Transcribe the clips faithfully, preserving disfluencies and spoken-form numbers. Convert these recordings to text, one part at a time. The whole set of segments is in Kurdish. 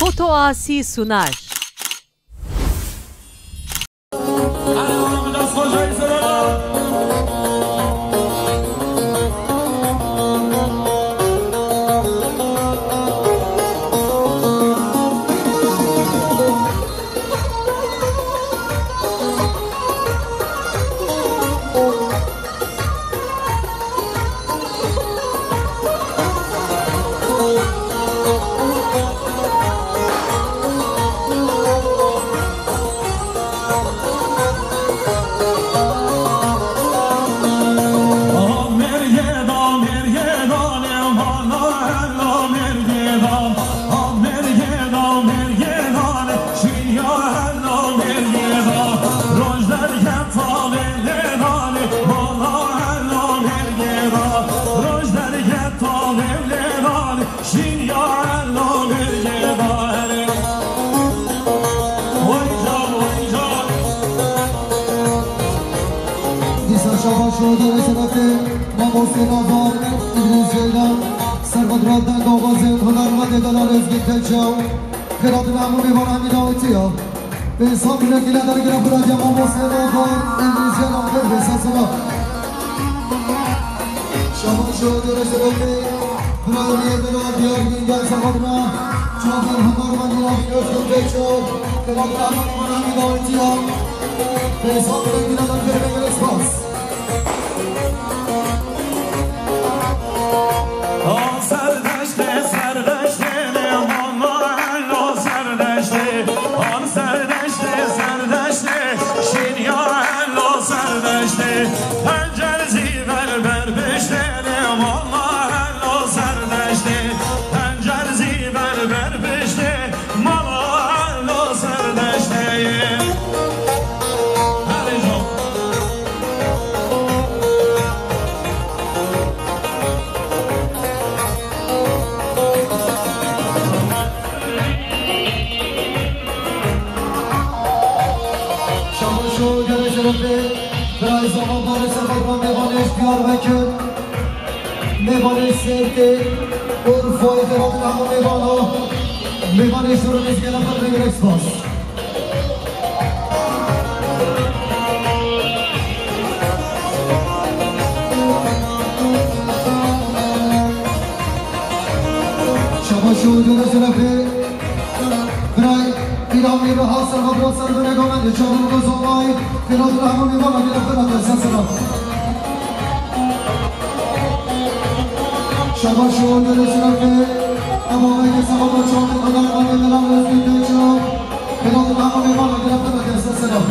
Foto Asi sunar. Dîsa şabaş û dewê şerefê mamoste Nazar Îdrîs Ceylan, serhedra dengavazên hunermendê delal Ozgin Teçaw, xêratîna hemû mêvanan dawetiya. Pênc sed milekî le dergira biratiya mamoste Nazar Îdrîs Ceylan, pênc sed sala. Şabaş û dewê şerefê birayê delal Diyarbekir gel serhedra çavên hunermendî navîn Ozgin Teçaw, xêratîna hemû mêvanan dawetiya. Pênc sed milekî le dergira spas. Al serdeştê, serdeştê, lê mama elo serdeştê. Al serdeştê, serdeştê, şîn ya elo serdeştê. Pencer zî ber ber piştê, lê mama elo serdeştê. Pencer zî ber ber piştê. Mala lo serdeşteyê. Hadi jo. Şabaş û gelê şerefê, birayê zava barê serhedra mêvanê ji Diyarbekir. Mêvanê Sêrtê, Urfayê, xêratîna hemû mêvana, mêvanê şûrê Lezgê Leqet, gelek spas. Şabaş û gelê şerefê, biray, îlamî bi hasan xwe bi ser binê gomendê çavên xwe zomay, xêratîna hemû mêvana gelek xêratî ser sera. Şabaş û gelê şerefê, ev avayekê sexwet û çavên hunermendê delal Ozgin Teçaw, xêratîna hemû mêvana gelek xêratî ser sera.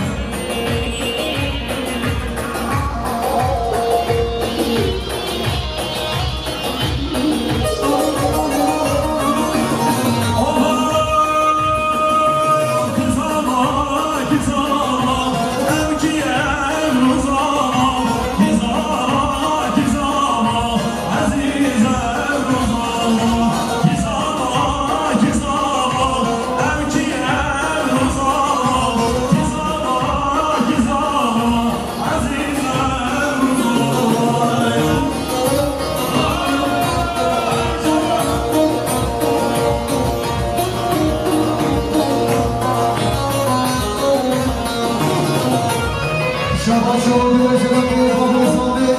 Şabaş û gelê şerefê, babê zomê,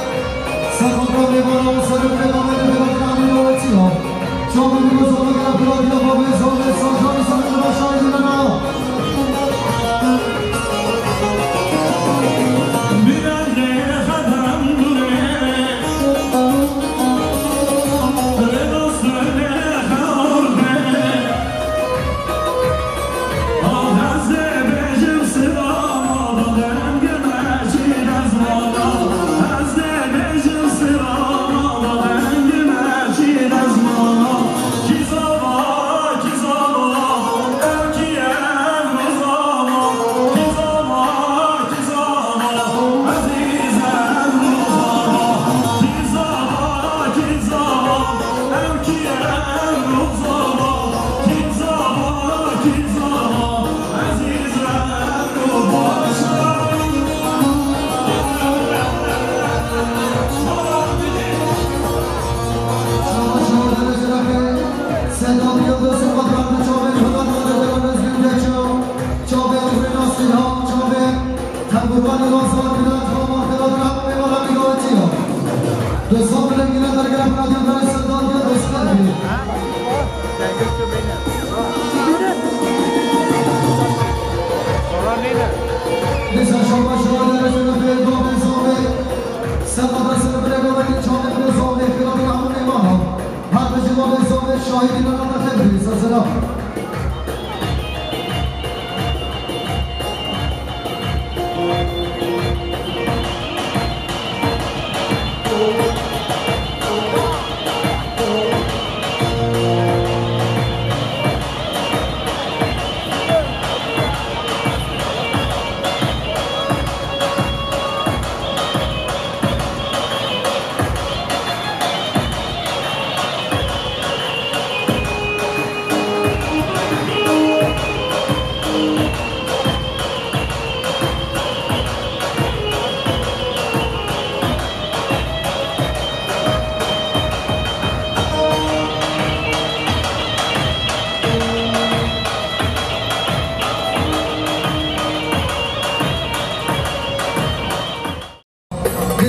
serhedra mêvana û serokê babê de xêratîna hemû dawetiya. Çavên xwe zomê gelek xêratî ya babê zomê, sacanî serê xwe şahidî me ne.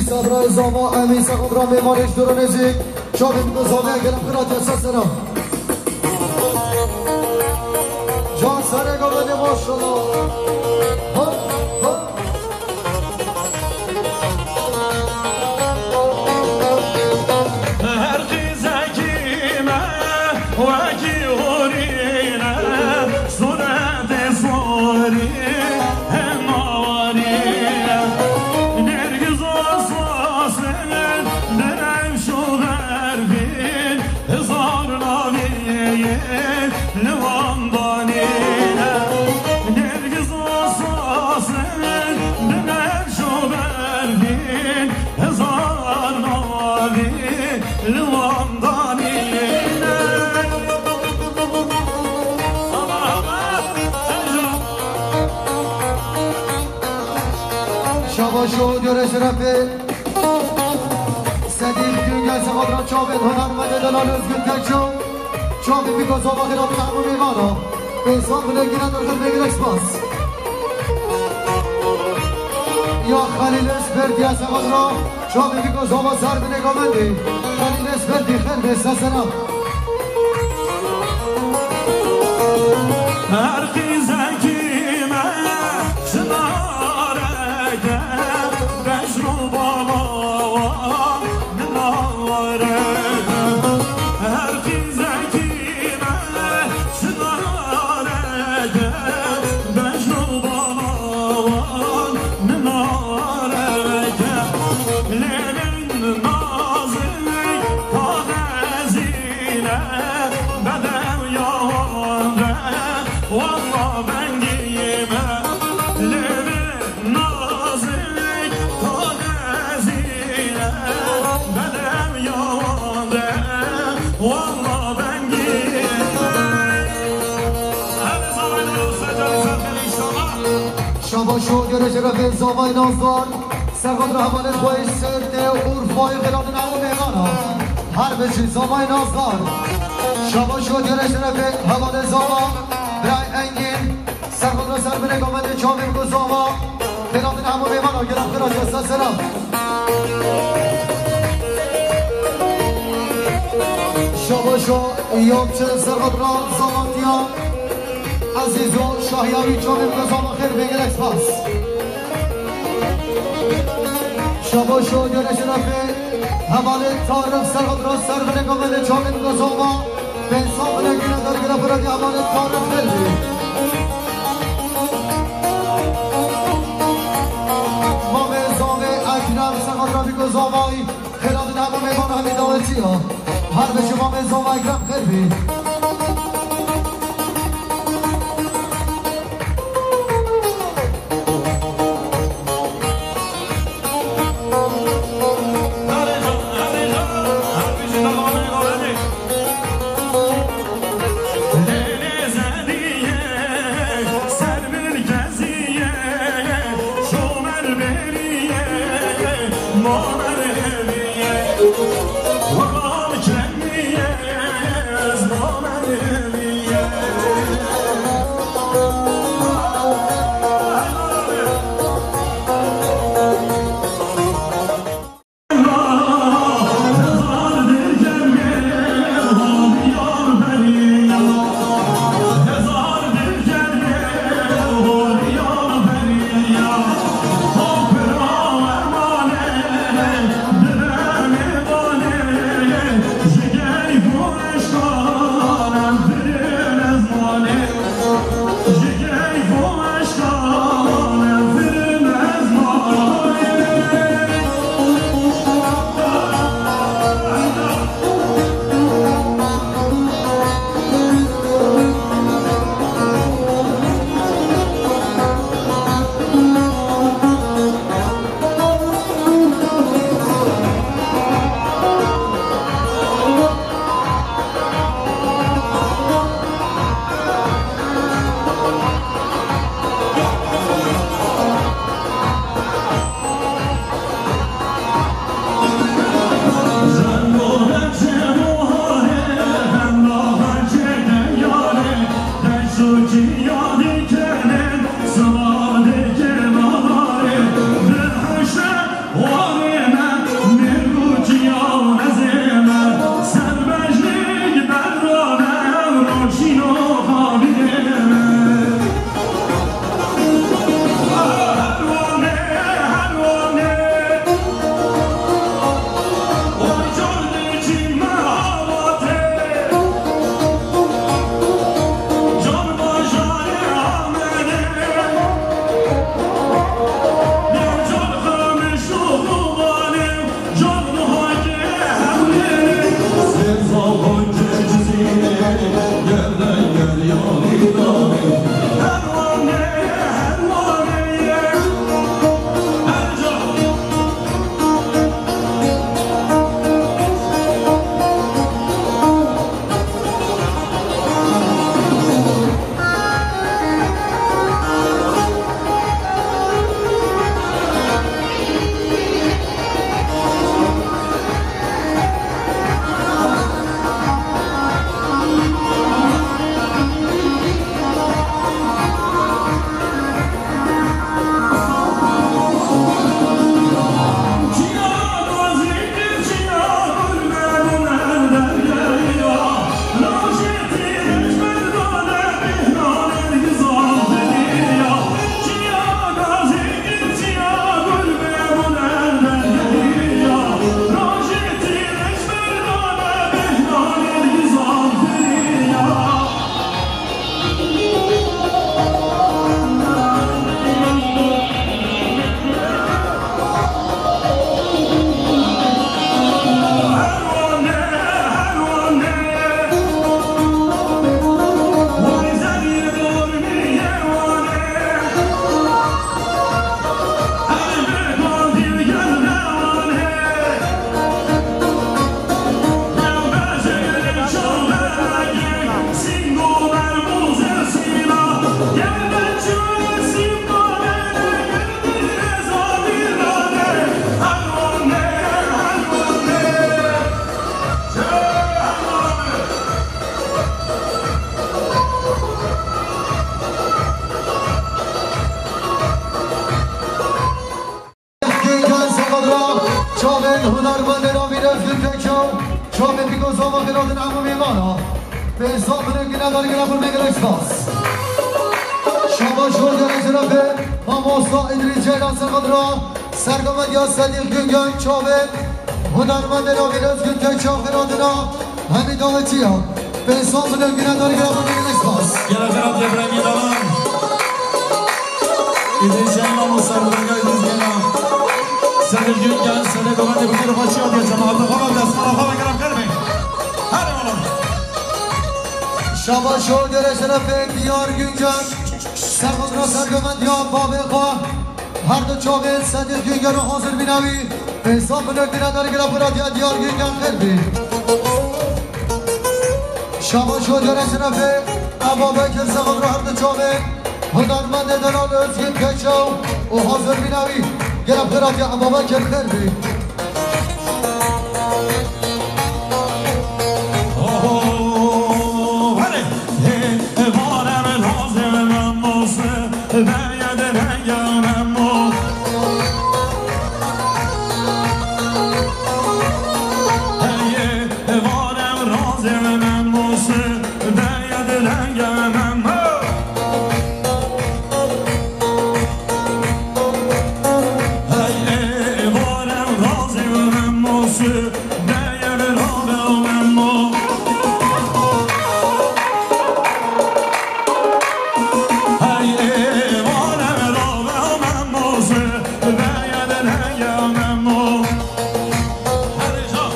Dîsa birayê Zava, em î seqet ra mêvanê ji dûr û nêzîk, çavê bike Zavaya gelek xira, dest sera. Can serê gavê de, maşallah. Ha, ha. Her qîzekî me wekî hûrî ne, sûretê sorî hema warî ne. Nêrgiz û sasên, binevş û berfîn, hezar navê li wan danîne. Nêrgiz û sasên, binevş û berfîn, hezar navê li wan danîne. Şabaş û diyore şerefê. Sedî Güngel Sexadra, çavên hunermendê delal Özgün Tekço. Çavê biko Zava, xêra bide hemû mêvana. Pênc sed bile gîne derxin, bê gelek spas. Ya Xelîl Özberdiya Sexadra, çavê biko Zava, ser binê gamendê. Xelîl Özberdi, xêr bê, sesena. Her qîzekî me çinareke, bejn û bala wan nare. Her qîzekî me çinareke, bejn û bala wan nare. Lê min nazik kaxezî ne, bedew ya wan re, walla vengî me. Lê min nazik kaxezî ne, bedew ya wan re, walla vengî me. Hadi Zavayê Nazdan, canî ser xêr înşallah. Şabaş û diyore şerefê Zavayê Nazdan. Serxadra hevalên xwe yê Sêrtê û Urfayê, xêra bide hemû mêvana. Her bijî Zavayê Nazdan. Şabaş û diyore şerefê hevalê Zava, birayê Engîn. Serxadra ser binê gamendê, çavê biko Zava. Xêra bide hemû mêvana, gelek xira, dest sera. Şabaş û ya biçin Serxadra Zavantiya. Ezîzo Şahyawî, çavê bike Zava, xêr bê, gelek spas. Şabaş û diyore şerefê hevalê Tarix Serxadra, ser binê gamendê, çavê bike Zava. Pênc sed bile gîne dergire, biredî hevalê Tarix, xêr bê. Mamê Zavê Ekrem Serxadra biko Zavayî. Xêra bide hemû mêvan, hemî dawetçiya. Her bijî mamê Zava, Ekrem, xêr bî. Zava xêratin hemû mêvana. Pêzan binêkî nedar gela xwe, gelek spas. Şabaş û gelek şerefê mamosta Îdrîs Ceylan Serqadra, sergovendiya Sedîq Güngön, çavên hunermendê navîn Özgün Tekçav xêratina hemî dawetiya. Pêzan binêkî nedar gela xwe, gelek spas. Gelek xerat Îbrahîmî Dalan. Îdrîs Ceylan û sergovendiya Îdrîs Ceylan. Sedîq Güngön, sergovendiya bikir xwe çiya diye cemaat xwe ve destmala xwe ve gelek xêr be. Hadi oğlum. Şabaş û gelek şerefê Diyar Güngön. Serqadra sergovendiya bavê xwe. Her du çavên Sedîq Güngön û hazir bîna wî. Pêzan binêkî nedar gela xwe, Diyar Güngön xêr bî. Şabaş û gelek şerefê Ebabekir serqadra her du çavên hunermendê delal Özgün Keçav û hazir bîna wî. Gelek xêr hatiye Ebabekir, xêr bî. Oho, hele, he, he, varem lazim memos, beye de renge memo. Hey, varem lazim memos, beye de renge memo. Hey, ê, ê, varem razê û memos, beye de rave û memo. Hey, ê, ê, varem rave û memos, beye de renge û memo. Hadi can.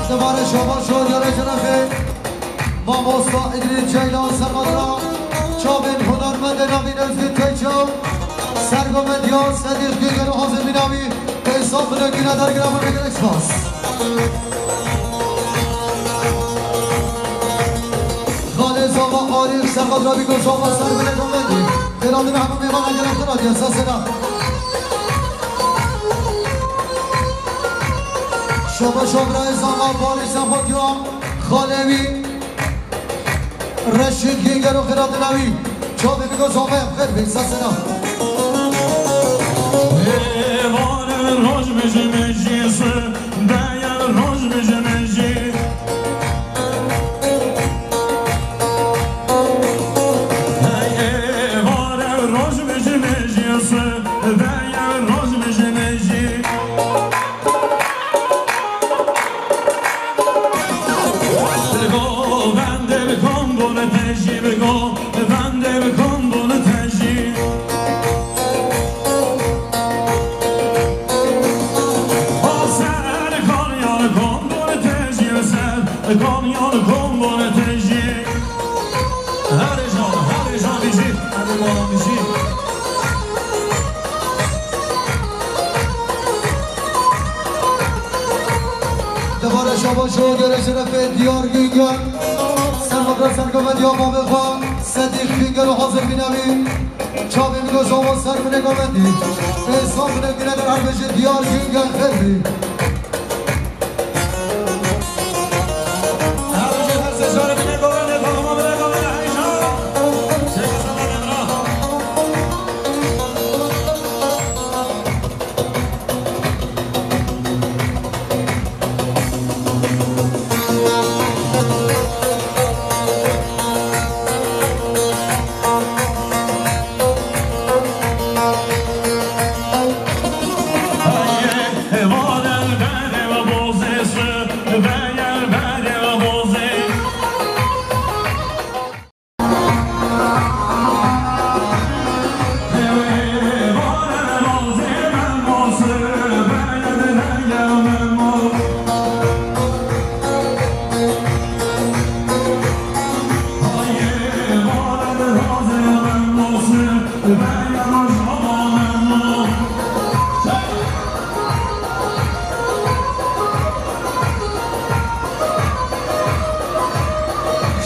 Debare şabaş û gelek şerefê mamosta Îdrîs Ceylan Serqadra, çavên hunermendê navîn Özgün Tekçav, sergovendiya Sedîq Güngör û hazir bîna wî. Pêzan binêkî nedar gela xwe, gelek spas. Xalê Zava Arîf Serqadra bîko zava ser binê govendî. Xêratin hemû mêvana gelek xêr hatiye, sesena. Şabaş û birayê Zava Barî Sefotya, xalê wî Reşîd Güngör û xêratina wî. Çavê bîko zava, xêr bî, sesena. Êvarê roj bijî mejî, beye roj bijî mejî. Hey, êvarê roj bijî mejî, beye roj bijî mejî. Bego, bende bi kombone tejî, bego, bende bi kombone tejî. O ser Konyan kombone tejî, ser Konyan kombone tejî. Herê can, herê can bijî, herê mala bijî. Debare şabaş û gelek şerefê Diyar Güngör. Serqadra sergovendiya bavê xwe Sedîq Güngör û hazir bîna wî. Çavê bîko zava ser binê govendî. Pêzan binêkî nedar, her bijî Diyar Güngör, xêr bî.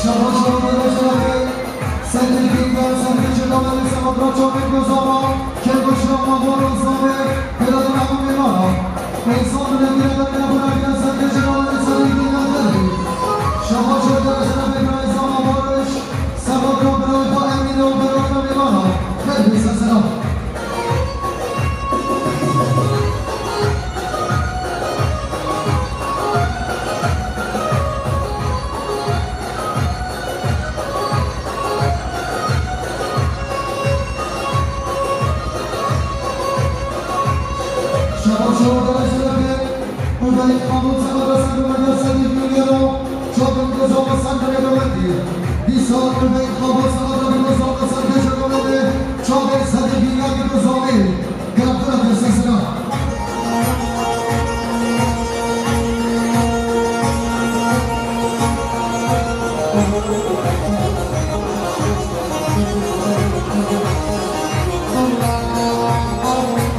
Şabaş û gelek şerefê Sedîq Güngör, serkêşê dawetê Serqadra çavên ku zava, kêrgoşiya Mabor û Zavê, xêratin hemû mêvana. Pêzan binêkî nedar gela xwe, hatiye serkêşê dawetê Sedîq Güngör, xêr bî. Şabaş û gelek şerefê birayê Zava Barış, Serqadra birayê xwe Emîn û birayê mêvana. Xêr bî, sesena.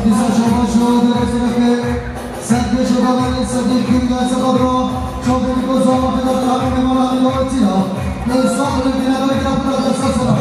Dîsa şabaş û derê sîneke, ser pêş û gavanê sedî kîmya se xebra, çavdêrî ku zama xidar tabi mêvanan û etîna. Ê sax û lêvîna dergîra xwe desta sera.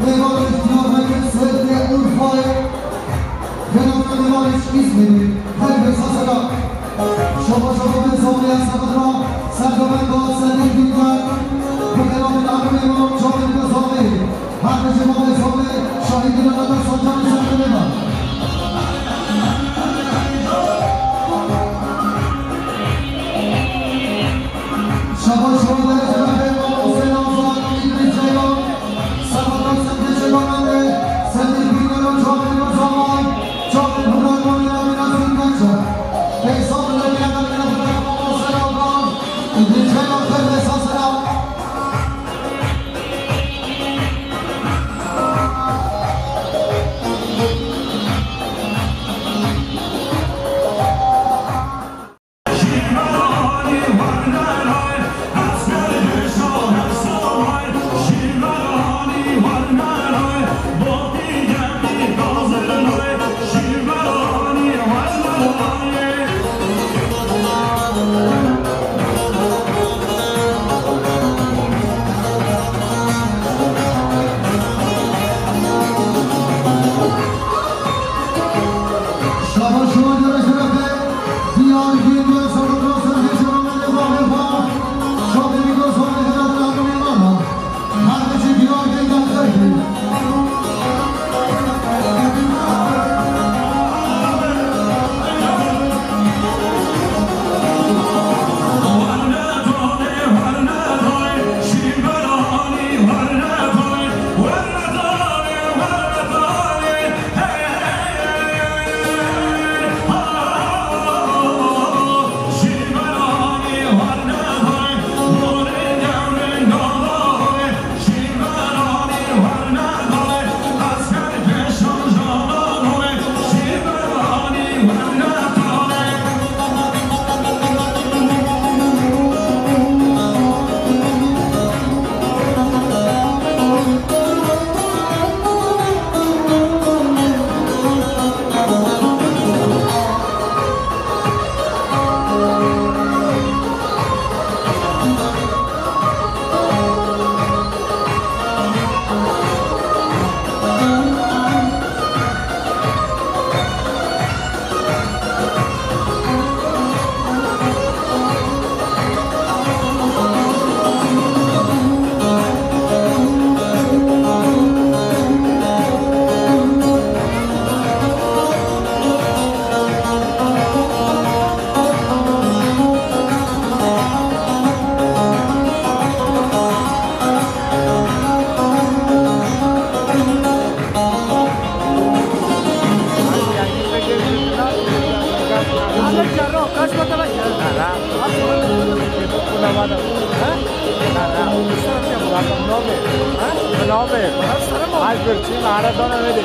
Mêvanê Diyarbekir, Sêrtê Urfayê, Xênana Mêvanê ji Îzmîrê, her bê sazena. Şaba şaba bê zomê ya sabit ra, serdemenda Sedî Dîndar, bi xênanê Amîrê Mêvan çavên bê zomê. Her bê ji mavê zomê, şahîdî rehmet Sancarê serdemê da. Şaba şaba bê zomê, Hüseyin Azad, İdris Ceylan. Abi, az bir şey, ara sana öyle.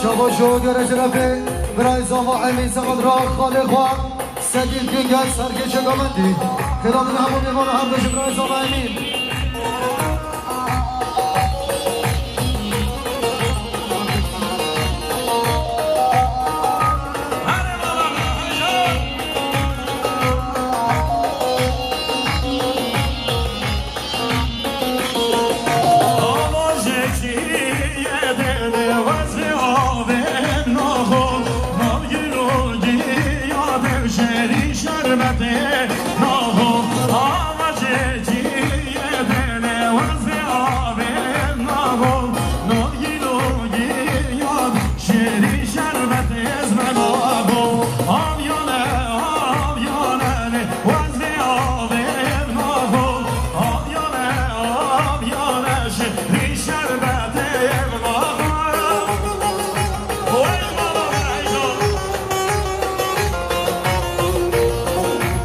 Şabaş û gere şerefê birayê zava Emîn Semed ra xalê xwe Sedî Güngel serkêşê Gamendî. Xêra din hemû mêvan her dişi birayê zava Emîn.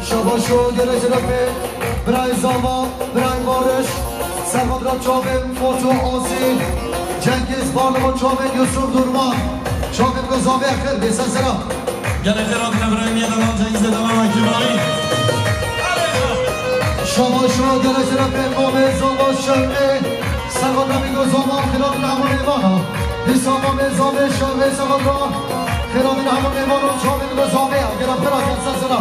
Şabaş û gere şerefê birayê zava, birayê Barış, Serhat ra çavên Foto Asî, Cengiz Barlama çavên Yusuf Durman, çavên ku zavê xêr bê sesera. Gelek xêr hatine birayê min yê delal Cengizê delal Ekîbanî. Şabaş û gere şerefê mamê zava Şevqê, Serhat Emîgo zava xêra din hemû mêvana. Dîsa mamê zavê Şevqê Serhat ra xêra din hemû mêvana çavên ku zavê xêra xêra sesera.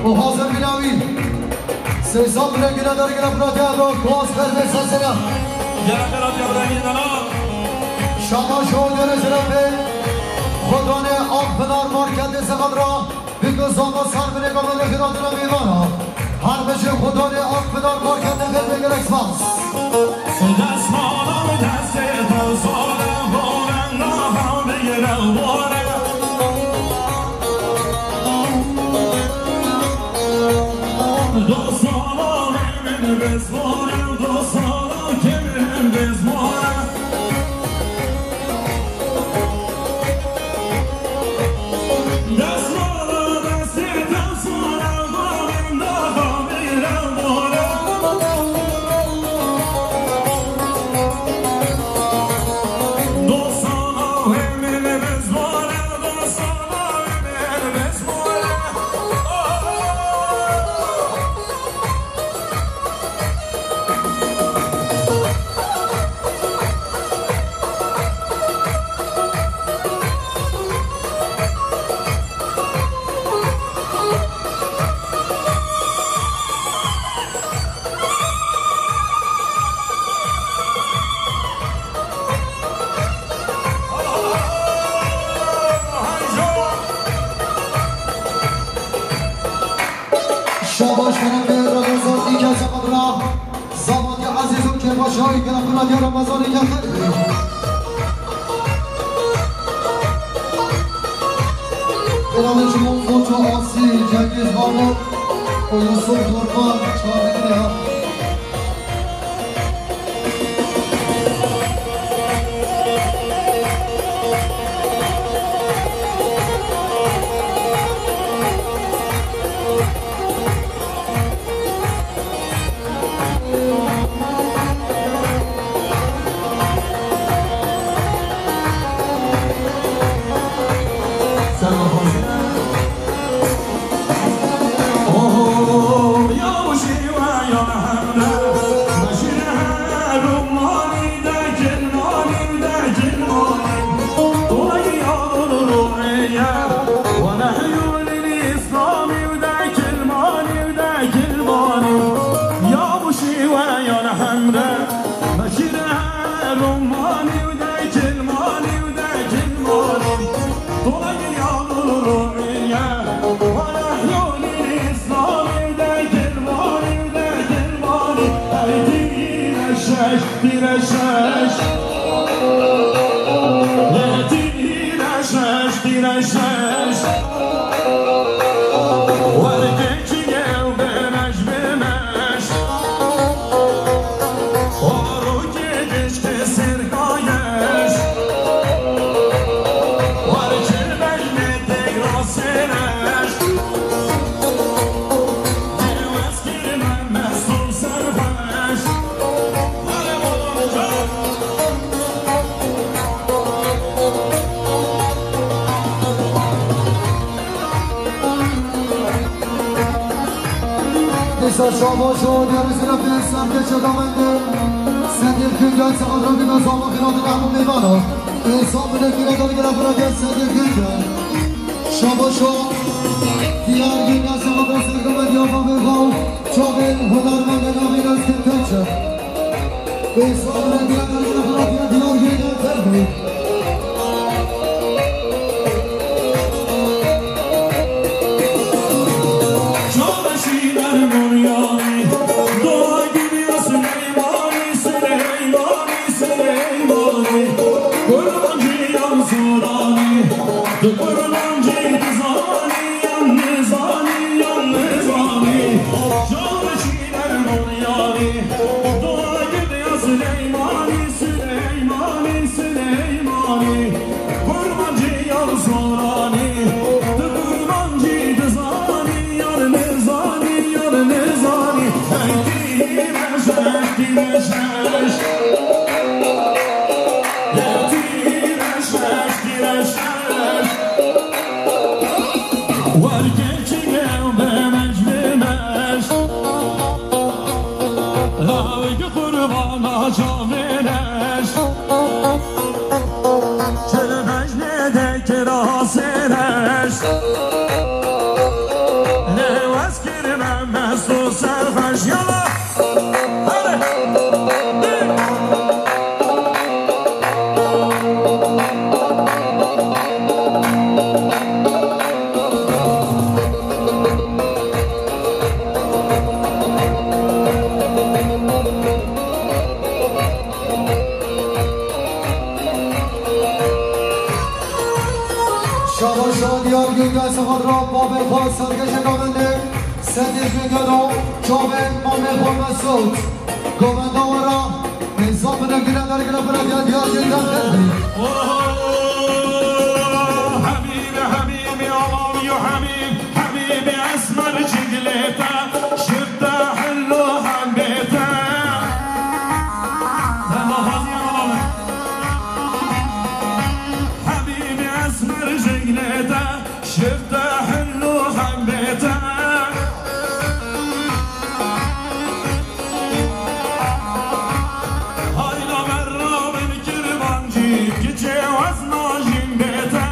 û hazir bîna wî. Sê sal bile gile dergire Fırat'e Ebro, Kuas Xelbê Sesena. Gele Fırat Ebro Yedana. Şama şo dere şerefe. Xudane Akpınar Marketê Seqedra. Biko zama sar bile kabla xiratina meyvana. Her beşe Xudane Akpınar Marketê Xelbê gerek spas. Destmala destê te sare, bore, naha bigire, bore. Dostana min biz bore, dostana kimin biz bore. Şabaş, benim değerli Ramazan, ilk kez adına Zavadi Aziz Ülke Başkanı, Kırapınar Ramazan, ilk kez. Kraliçe Foto Asi, Cengiz Mahmut, Yusuf Turban, çağırdı ya. Dîsa şabaş û diyarê şerefê serkeşa damendê Sedîq Güngel, saxlabîna zama xîlatina hemû mêvana. Ê sabirê xîlatina gire xurake Sedîq Güngel. Şabaş û diyar Güngel, saxlabîna serkeftiya bavê xwe û çavên hunermendê navîn Özgür Tunçer. Süleymanî, Süleymanî, Kurmancî ya Soranî, tu kurmancî dizanî yan nizanî, yan nizanî. Hey tîreş, hey tîreş, hey. Hey tîreş, hey tîreş, hey. Werkê çî gel be mej be mej. Lawik qurbana çavêreş. Çelebej ne dekira sêreş. Ne wes Xwe re bavê xwe serkêşê govendê, serkêş bê gelo, çavên mamê xwe Mesûd. Govenda we re, nizam bide gile dergile bile gel gel gel gel gel. Hemî, hemî, alam yo hemî, hemî esmer cigilê te, şifte hillo hem bê te. Hemî esmer cigilê te, şifte hillo hem bê te. Hayla merra min kirmancî, kiçê wezna jîn bê te.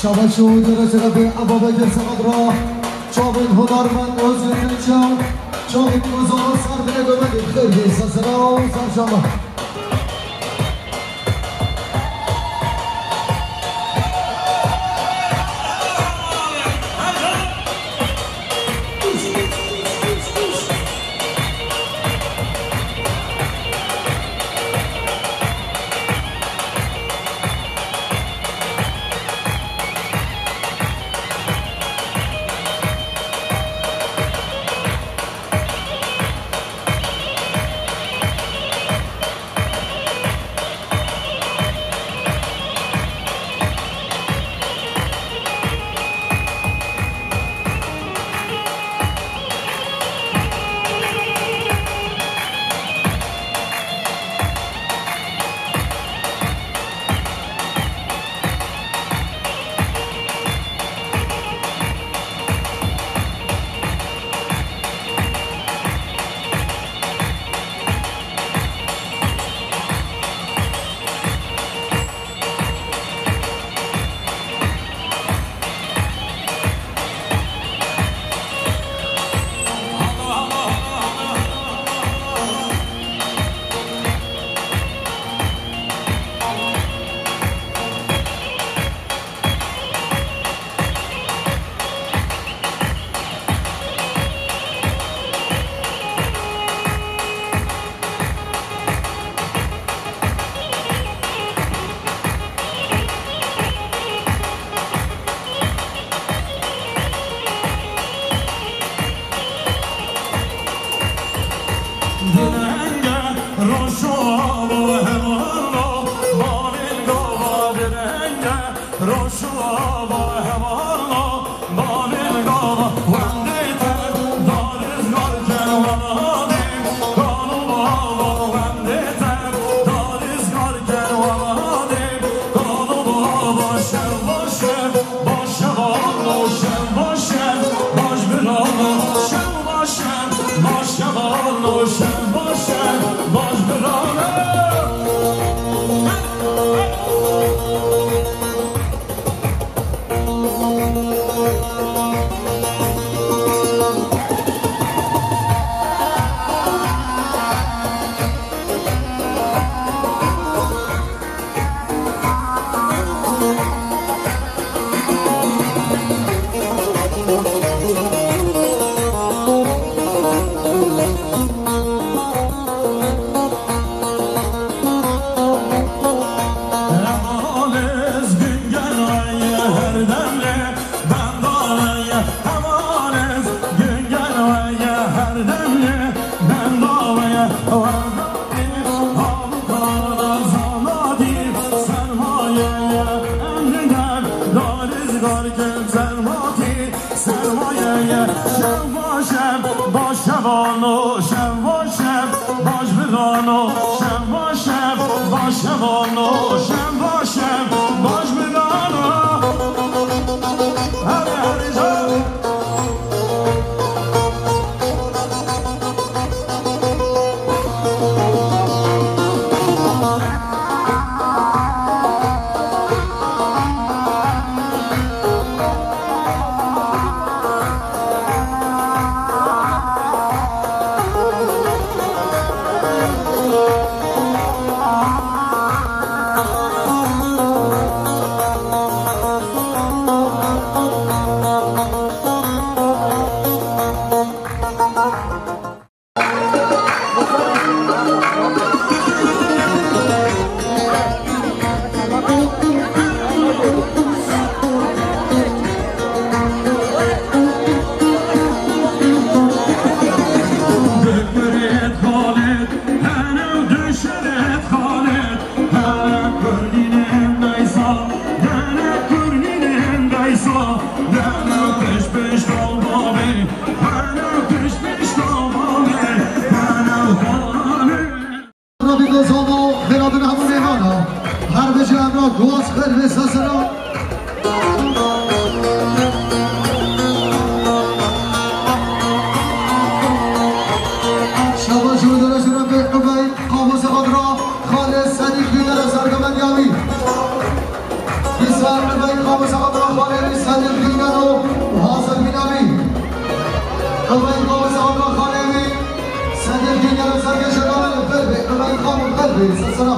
Şabaş û cere şerefê Ebabekir Semed ra çavên hunermend Özgür Çeçaw, çavên ku zana ser bine gömedê xêr bê sesera û serşama. Dilenge roşo avo hevalo, bavên gava dilenge roşo avo hevalo, bavên gava wendê te, darizgar kerwana dê, kalo bava wendê te, darizgar kerwana dê, kalo bava şev baş e. Baş e vano şev baş e, baş birano şev baş e, baş e vano şev baş e, baş birano. Sermayeye, sermayeye, sermayeye, şev baş e, baş e vano, şev baş e, baş birano, şev baş e, baş e vano, şev baş e, baş birano. Hadi, hadi, can. Xêr be, sesera. Şabaş û dere şerefê Ubey Qamusê Xadra, Xalê Sedîq Dînero serkevendî amî. Dîsa Ubey Qamusê Xadra, Xalê Sedîq Dînero hazir bîn amî. Ubey Qamusê Xadra, Xalê wî Sedîq Dînero serkevendî amî. Xêr be, Ubey Qamu, xêr be, sesera.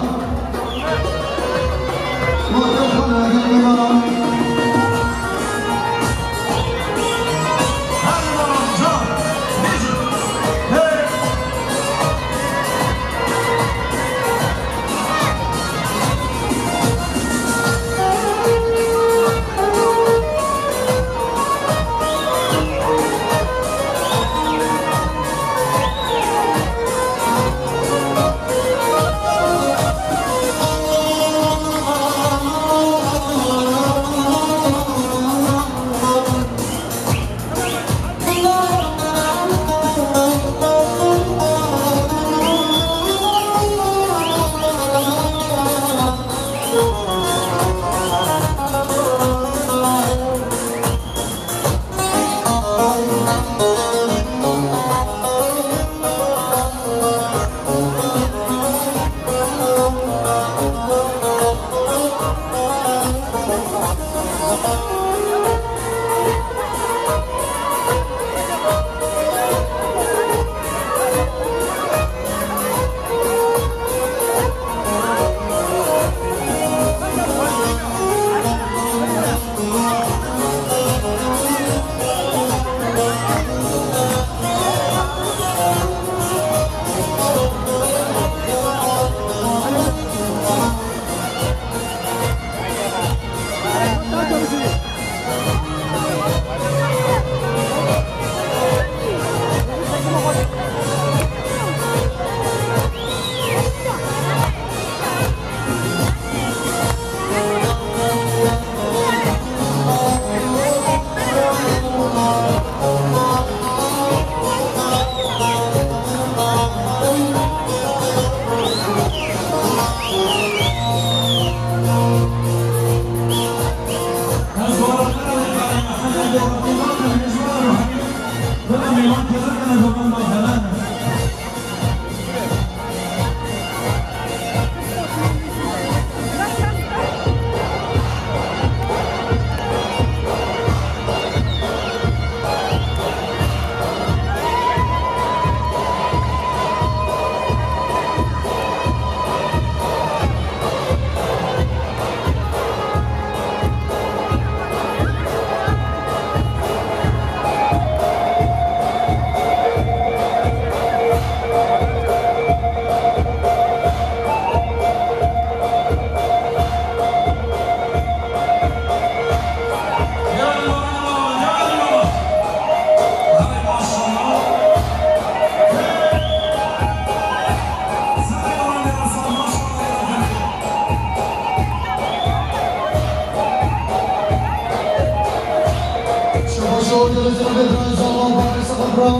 Şabaş û dere şerefê birayê Zalman Barê Sefebra.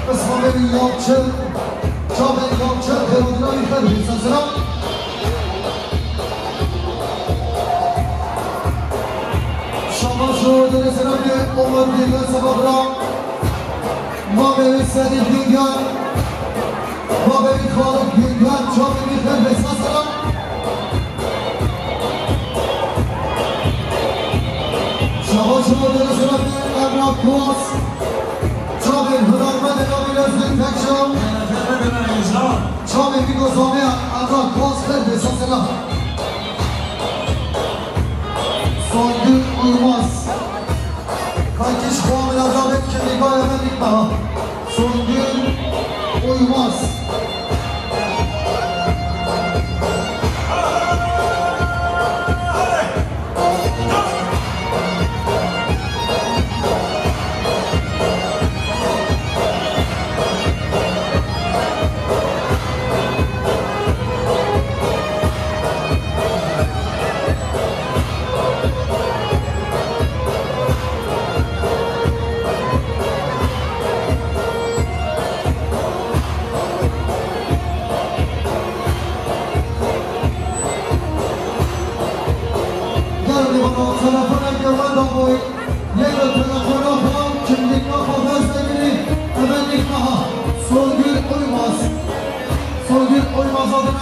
Qisma Bey Yalçın, Çavê Yalçın, Xêrotîna wî xêr bî, sesera. Şabaş û dere şerefê Omer Dîlber Sefebra. Mabê wî Sedî Güngör, mabê wî Xalid Güngör, çavê wî xêr be, sesera. Şabaş û dere şerefê Emrah Kuas, çavê hunermendê navî Lezgîn Tekşa, çavê wî gozanê Emrah Kuas xêr be, sesera. Songül Uymaz. Kankiş, xwe min azabet kimlîkaya me dikme ha. Songül Uymaz.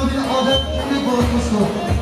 Adem Çelik Balıklısko.